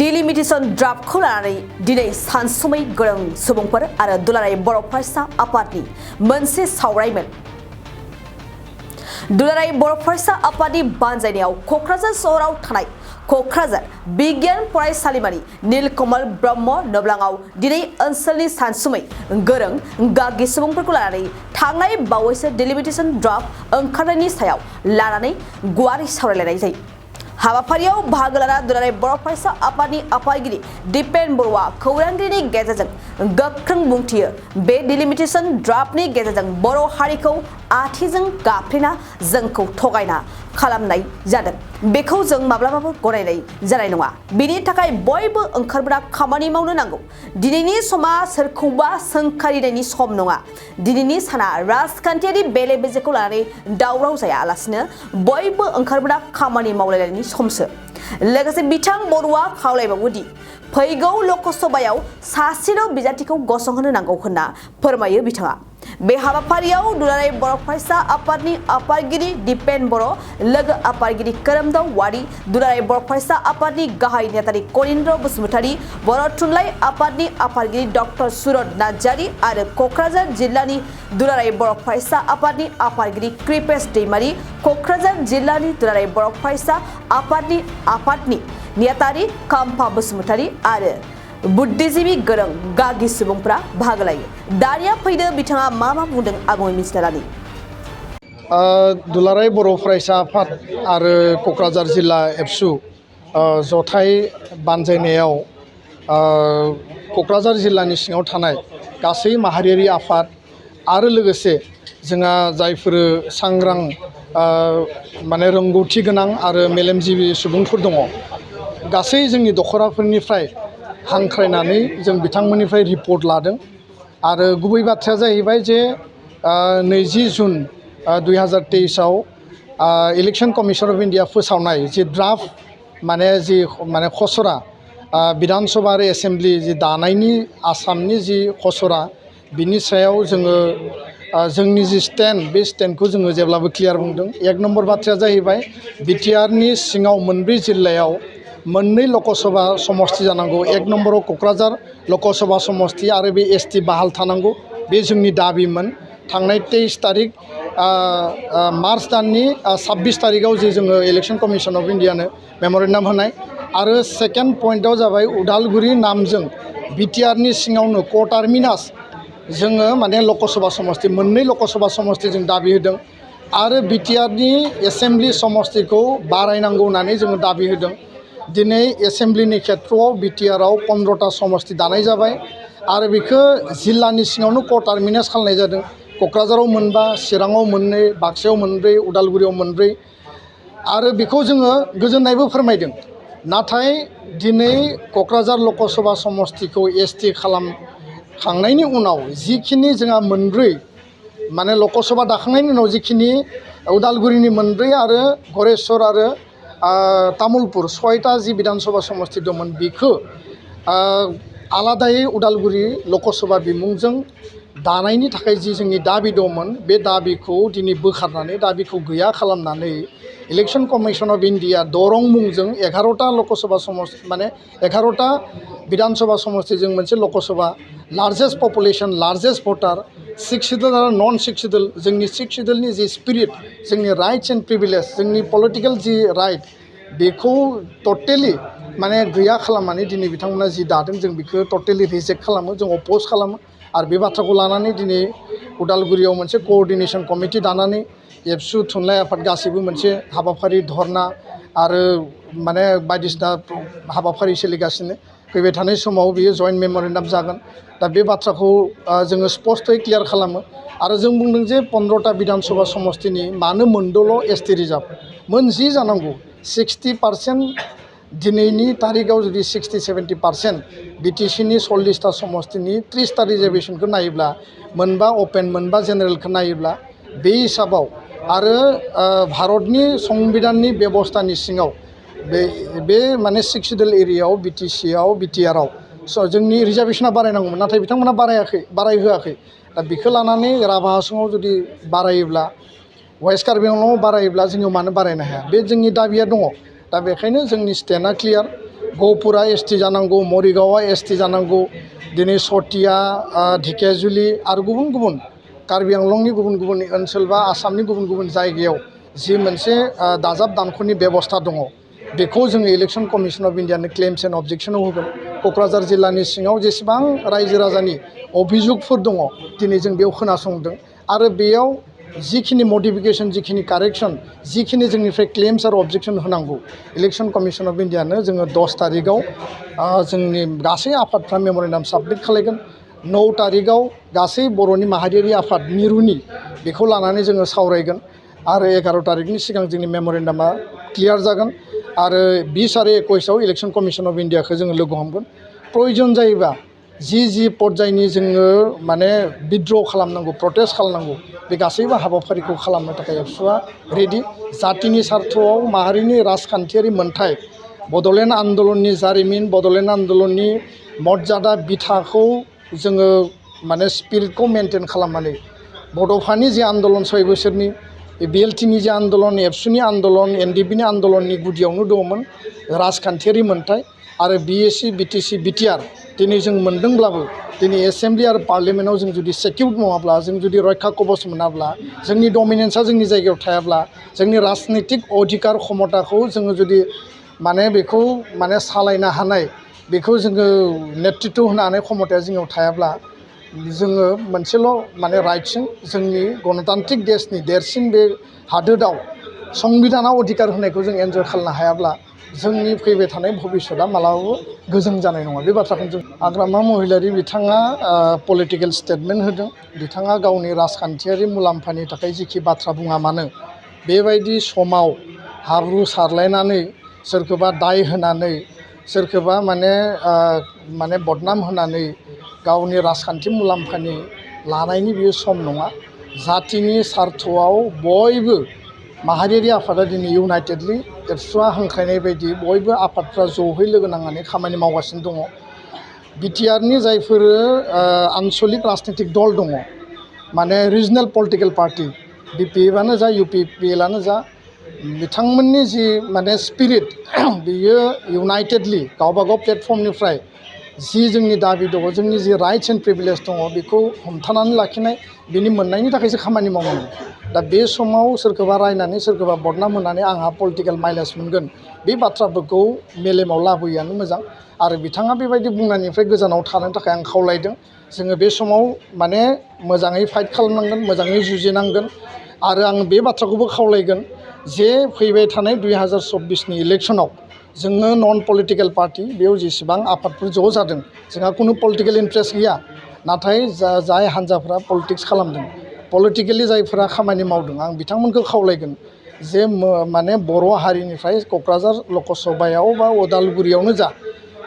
Delimitation draftखौ लानानै दिनै सानसुमै गोरों सुबुंफोर आरो दुलाराय बर' फरायसा आफादनि मोनसे सावरायमेल। दुलाराय बर' फरायसा आफादनि बानजायनायाव क'क्राझार सहराव थानाय क'क्राझार बिगियान फरायसालिमानि नीलकमल ब्रह्म नब्लाङाव दिनै ओनसोलनि सानसुमै गोरों गागि सुबुंफोरखौ लानानै थांनाय बावैसो डेलिमिटेशन ड्राफ्ट ओंखारनायनि सायाव लानानै गुवारै सावरायलायनाय जायो। हाबाफारियाव बाहागो लाना दुलाराय बर' फरायसा आफादनि आफादगिरि दिपेन बर'आ खौरांगिरिनि गेजेरजों गोख्रों बुंथियो। बे डेलिमिटेशन ड्राफ्टनि गेजेरजों बर' हारिखौ आथिजों गाफ्लेना जोंखौ थगायना खालामनाय जादों। बेखौ जों माब्लाबाबो गनायनाय जानाय नङा। बेनि थाखाय बयबो ओंखारबोना खामानि मावनो नांगौ। दिनैनि समा सोरखौबा सोंखारिनायनि सम नङा। दिनैनि साना राजखान्थियारि बेले बेजेखौ लानानै दावराव जायालासिनो बयबो ओंखारबोना खामानि मावलायनायनि समसो। लोगोसे बिथां बर'आ खावलायबावो दि फैगौ लकसभायाव सासेल' बिजाथिखौ गसंहोनो नांगौ होनना फोरमायो बिथाङा। बे हाबाफारियाव दुलाराय बर' फरायसा आफादनि आफादगिरि दिपेन बर', लोगो आफादगिरि खोरोमदाव वारि, दुलाराय बर' फरायसा आफादनि गाहाय नेहाथारि कनिन्द्र बसुमतारी, बर' थुनलाइ आफादनि आफादगिरि डक्टर सुरत नार्जारी आरो क'क्राझार जिल्लानि दुलाराय बर' फरायसा आफादनि आफादगिरि कृपेश दैमारी, क'क्राझार जिल्लानि दुलाराय बर' फरायसा आफादनि नेहाथारि काम्फा बसुमतारी आरो बुद्धिजीबि गोरों गागि सुबुंफोरा बाहागो लायो। दानिया फैदो बिथाङा मा बुंदों आबुङै मिथिना लानि। दुलाराय बर' फरायसा आफाद आरो क'क्राझार जिल्ला एबसु जथाय बानजायनायाव क'क्राझार जिल्लानि सिङाव थानाय गासै माहारियारि आफाद आरो लोगोसे जोंहा जायफोर सांग्रां माने रोंगौथि गोनां आरो मेलेमजिबि सुबुंफोर दङ, गासै जोंनि दख'राफोरनिफ्राय हांख्रायनानै जों बिथांमोननिफ्राय रिपर्ट लादों। आरो गुबै बाथ्राया जाहैबाय जे 20 जुन 2023आव इलेक्शन कमिशन अफ इन्डिया फोसावनाय जि ड्राफ्ट माने खसरा बिधान सभा आरो एसेम्बलि जि दानायनि आसामनि जि खसरा, बिनि सायाव जोङो जोंनि जि स्टेन्ड, बे स्टेन्डखौ जोङो जेब्लाबो क्लियार बुंदों। एक नम्बर बाथ्राया जाहैबाय बिटिआरनि सिङाव 4 जिल्लायाव 2 लकसभा समस्ति जानांगौ। एक नम्बराव क'क्राझार लकसभा समस्ति आरो बे एसटि बाहाल थानांगौ। बे जोंनि दाबिमोन। थांनाय 23 तारिख मार्च दाननि 26 तारिखआव जे जोङो इलेक्शन कमिशन अफ इन्डियानो मेम'रेन्डाम होनाय। आरो सेकेन्ड पइन्टआव जाबाय उदालगुरि नामजों बिटिआरनि सिङावनो क'टार्मिनास जोङो माने लकसभा समस्ति 2 लकसभा समस्ति जों दाबि होदों। आरो बिटिआरनि एसेम्बलि समस्तिखौ बारायनांगौ होननानै जोङो दाबि होदों। दिनै एसेम्बलिनि खेथ्रआव बिटिआरआव 15टा समस्ति दानाय जाबाय आरो बेखौ जिल्लानि सिङावनो क'टार्मिनास खालामनाय जादों। क'क्राझाराव 4, चिराङाव 4, बाक्सायाव 4, उदालगुरियाव 4 आरो बेखौ जोङो गोजोननायबो फोरमायदों। नाथाय दिनै क'क्राझार लकसभा समस्तिखौ एसटि खालामखांनायनि उनाव जिखिनि जोंहा 4 माने लकसभा दाखांनायनि उनाव जिखिनि उदालगुरिनि 4 आरो गरेस्वर आरो तामुलपुर 6टा जि बिधान सभा समस्ति दंमोन, बेखौ आलादायै उदालगुरि लकसभा बिमुंजों दानायनि थाखाय जि जोंनि दाबि दंमोन, बे दाबिखौ दिनै बोखारनानै दाबिखौ गैया खालामनानै election commission of India Darrang मुंजों 11टा लकसभा समस्ति माने 11टा बिधान सभा समस्तिजों मोनसे लकसभा, लार्जेस्ट पपुलेशन, लार्जेस्ट भटार, 6 शिड्यूल आरो नन 6 शिड्यूल, जोंनि 6 शिड्यूलनि जि स्पिरिट, जोंनि राइट्स एन्ड प्रिभिलेज, जोंनि पलिटिकेल जि राइट, बेखौ टटेलि माने गैया खालामनानै दिनै बिथांमोना जि दादों, जों बेखौ टटेलि रिजेक्ट खालामो, जों अपोज खालामो। आरो बे बाथ्राखौ लानानै दिनै उदालगुरियाव मोनसे कअर्डिनेशन कमिटि दानानै एबसु थुनलाइ आफाद गासैबो मोनसे हाबाफारि धरना आरो माने बायदिसिना हाबाफारि सोलिगासिनो। फैबाय थानाय समाव बियो जइन्ट मेम'रेन्डाम जागोन। दा बे बाथ्राखौ जोङो स्पष्टयै क्लियार खालामो। आरो जों बुंदों जे 15टा बिधान सभा समस्तिनि मानो 2ल' एसटि रिजार्भ, 10 जानांगौ। 60% दिनैनि तारिखआव जुदि 60-70% बिटिसिनि 40टा समस्तिनि 30टा रिजार्भेशनखौ नायोब्ला, 4 अपेन 4 जेनेरेलखौ नायोब्ला, बे हिसाबाव आरो भारतनि संबिधाननि बेबस्थानि सिङाव बे माने 6 शिड्यूल एरियायाव बिटिसिआव बिटिआरआव जोंनि रिजार्भेशना बारायनांगौमोन, नाथाय बिथांमोना बारायहोआखै। दा बेखौ लानानै राभा हासङाव जुदि बारायोब्ला, वेस्ट कार्बि आंलंआव बारायोब्ला जोंनियाव मानो बारायनो हाया? बे जोंनि दाबिया दङ। दा बेखायनो जोंनि स्टेन्डआ क्लियार। गहपुरा एसटी जानांगौ, मरिगावआ एसटी जानांगौ, दिनै सतिया, ढेकियाजुलि आरो गुबुन गुबुन कार्बि आंलंनि गुबुन गुबुन ओनसोल बा आसामनि गुबुन गुबुन जायगायाव जि मोनसे दाजाब दानख'नि बेबस्था दङ बेखौ जोङो इलेक्सन कमिसन अफ इन्डियानो क्लेम्स एन्ड अबजेक्सनाव होगोन। क'क्राझार जिल्लानि सिङाव जेसेबां रायजो राजानि अभिजुगफोर दङ दिनै जों बेयाव खोनासंदों आरो बेयाव जिखिनि मडिफिकेसन, जिखिनि कारेक्सन, जिखिनि जोंनिफ्राय क्लेम्स आरो अबजेक्सन होनांगौ इलेक्सन कमिसन अफ इन्डियानो जोङो 10 तारिखआव जोंनि गासै आफादफ्रा मेम'रेन्डाम साबमिट खालामगोन। 9 तारिखआव गासै बर'नि माहारियारि आफाद मिरुनि बेखौ लानानै जोङो सावरायगोन आरो 11 तारिखनि सिगां जोंनि मेम'रेन्डामा क्लियार जागोन आरो 20 आरो 21आव इलेक्सन कमिसन अफ इन्डियाखौ जोङो लोगो हमगोन। प्रयजन जायोबा जि पर्यायनि जोङो माने विड्र' खालामनांगौ, प्रटेस्ट खालामनांगौ बे गासैबो हाबाफारिखौ खालामनो थाखाय एबसुआ रेडि। जातिनि सार्थआव माहारिनि राजखान्थियारि मोन्थाय, बड'लेण्ड आन्दलननि जारिमिन, बड'लेण्ड आन्दलननि मर्यादा बिथाखौ जोङो माने स्पिरिटखौ मेनटेन खालामनानै बड'फानि जि आन्दलन 6 बोसोरनि बिएलटिनि जि आन्दलन, एबसुनि आन्दलन, एनडिपिनि आन्दलननि गुदियावनो दङमोन राजखान्थियारि मोन्थाय आरो बिएसि, बिटिसि, बिटिआर दिनै जों मोनदोंब्लाबो दिनै एसेम्ब्लि आरो पार्लियामेन्टआव जों जुदि सेकिउर्ड नङाब्ला, जों जुदि रैखा कबच मोनाब्ला, जोंनि डमिनेन्सआ जोंनि जायगायाव थायाब्ला, जोंनि राजनितिक अधिकार क्षमताखौ जोङो जुदि माने बेखौ माने सालायनो हानाय, बेखौ जोङो नेतृत्व होनो हानाय क्षमताया जोंनियाव थायाब्ला जोङो मोनसेल' माने राइटजों जोंनि गणतान्त्रिक देशनि देरसिन बे हादोराव संबिधानाव अधिकार होनायखौ जों एन्जय खालामनो हायाब्ला जोंनि फैबाय थानाय भबिष्यतआ मालाबाबो गोजों जानाय नङा। बे बाथ्राखौ जों हाग्रामा महिलारि बिथाङा पलिटिकेल स्टेटमेन्ट होदों। बिथाङा गावनि राजखान्थियारि मुलाम्फानि थाखाय जिखि बाथ्रा बुङा मानो बेबायदि समाव हाब्रु सारलायनानै सोरखौबा दाय होनानै सोरखौबा माने बदनाम होनानै गावनि राजखान्थि मुलाम्फानि लानायनि बेयो सम नङा। जातिनि सार्थआव बयबो माहारियारि आफादा दिनै इउनाइटेडलि एबसुआ हांख्रायनाय बायदि बयबो आफादफ्रा जयै लोगो नांनानै खामानि मावगासिनो दङ। बिटिआरनि जायफोर आन्सलिक राजनितिक दल दङ, माने रिजनेल पलिटिकेल पार्टि, बिपिएफआनो जा इउपिपिएलआनो जा, बिथांमोननि जि माने स्पिरिट बियो इउनाइटेडलि गावबागाव प्लेटफर्मनिफ्राय जि जोंनि दाबि दङ, जोंनि जि राइट्स एन्ड प्रिभिलेज दङ बेखौ हमथानानै लाखिनाय, बिनि मोननायनि थाखायसो खामानि मावनांगौ। दा बे समाव सोरखौबा रायनानै सोरखौबा बदनाम होनानै आंहा पलिटिकेल माइलेज मोनगोन बे बाथ्राफोरखौ मेलेमाव लाबोयैआनो मोजां आरो बिथाङा बेबायदि बुंनायनिफ्राय गोजानाव थानो थाखाय आं खावलायदों। जोङो बे समाव माने मोजाङै फाइट खालामनांगोन, मोजाङै जुजिनांगोन आरो आं बे बाथ्राखौबो खावलायगोन जे फैबाय थानाय 2024नि इलेक्सनाव जोङो नन पलिटिकेल पार्टि बेयाव जेसेबां आफादफोर ज' जादों जोंहा खुनु पलिटिकेल इन्ट्रेस्ट गैया, नाथाय जाय हान्जाफ्रा पलिटिक्स खालामदों, पलिटिकेलि जायफोरा खामानि मावदों, आं बिथांमोनखौ खावलायगोन जे माने बर' हारिनिफ्राय क'क्राझार लकसभायाव बा उदालगुरियावनो जा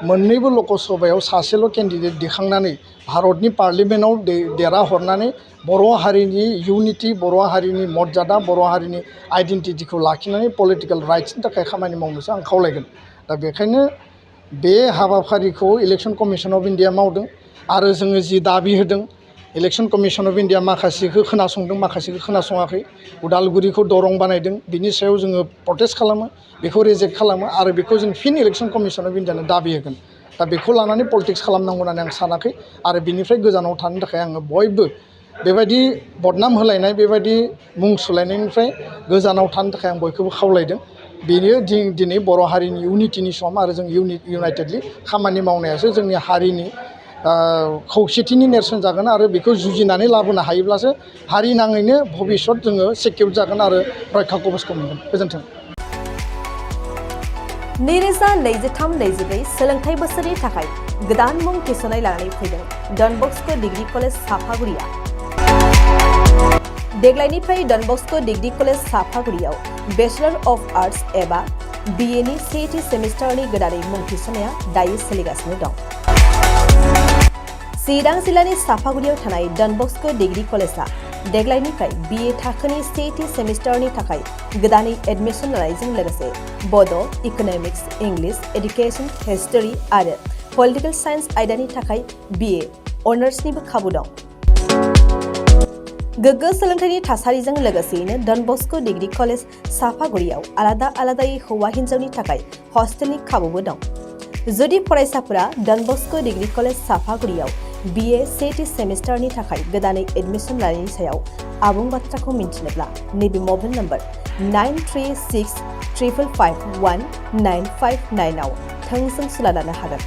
मोननैबो लकसभायाव सासेल' केन्डिडेट दिखांनानै भारतनि पार्लियामेन्टआव देरहाहरनानै बर' हारिनि इउनिटि, बर' हारिनि मर्यादा, बर' हारिनि आइडेन्टिटिखौ लाखिनानै पलिटिकेल राइट्सनि थाखाय खामानि मावनोसो आं खावलायगोन। दा बेखायनो बे हाबाफारिखौ इलेक्सन कमिसन अफ इन्डिया मावदों आरो जोङो जि दाबि होदों इलेक्सन कमिसन अफ इन्डिया माखासेखौ खोनासंदों, माखासेखौ खोनासङाखै। उदालगुरिखौ दरं बानायदों, बिनि सायाव जोङो प्रटेस्ट खालामो, बेखौ रिजेक्ट खालामो आरो बेखौ जों फिन इलेक्सन कमिसन अफ इन्डियानो दाबि होगोन। दा बेखौ लानानै पलिटिक्स खालामनांगौ होननानै आं सानाखै आरो बिनिफ्राय गोजानाव थानो थाखाय आङो बयबो बेबायदि बदनाम होलायनाय, बेबायदि मुं सुलायनायनिफ्राय गोजानाव थानो थाखाय आं बयखौबो खावलायदों। बेयो दिनै बर' हारिनि इउनिटिनि सम आरो जों इउनाइटेडलि खामानि मावनायासो जोंनि हारिनि खौसेथिनि नेरसोन जागोन आरो बेखौ जुजिनानै लाबोनो हायोब्लासो हारि नाङैनो भबिष्यत जोङो सेकिउर जागोन आरो रैखा कबचखौ मोनगोन। गोजोन्थों। 2023-24 सोलोंथाइ बोसोरनि थाखाय गोदान मुं थिसननाय लानानै फैदों डन बस्क' डिग्री कलेज साफागुरिया। देग्लायनिफ्राय डन बस्क' डिग्री कलेज साफागुरियाव बेचलर अफ आर्ट्स एबा बिएनि सेथि सेमिस्टारनि गोदानै मुं थिसननाया दायो सोलिगासिनो दं। चिरां जिल्लानि साफागुरियाव थानाय डन बस्क' डिग्री कलेजआ देग्लायनिफ्राय बिए थाखोनि सेथि सेमिस्टारनि थाखाय गोदानै एडमिसन लानायजों लोगोसे बड', इक'नमिक्स, इंलिश, एडुकेशन, हिस्टरी आरो पलिटिकल साइन्स आयदानि थाखाय बिए अनार्सनिबो खाबु दं। गोग्गो सोलोंथाइनि थासारिजों लोगोसेयैनो डन बस्क' डिग्री कलेज साफागुरियाव आलादा आलादायै हौवा हिन्जावनि थाखाय हस्टेलनि खाबुबो दं। जुदि फरायसाफोरा डन बस्को डिग्री कलेज साफागुरियाव BA सेथि सेमिस्टारनि थाखाय गोदानै एडमिशन लानायनि सायाव आबुं बाथ्राखौ मिन्थिनोब्ला नैबे मबाइल नम्बर 9365551959 आव थोंजों सुला लानो हागोन।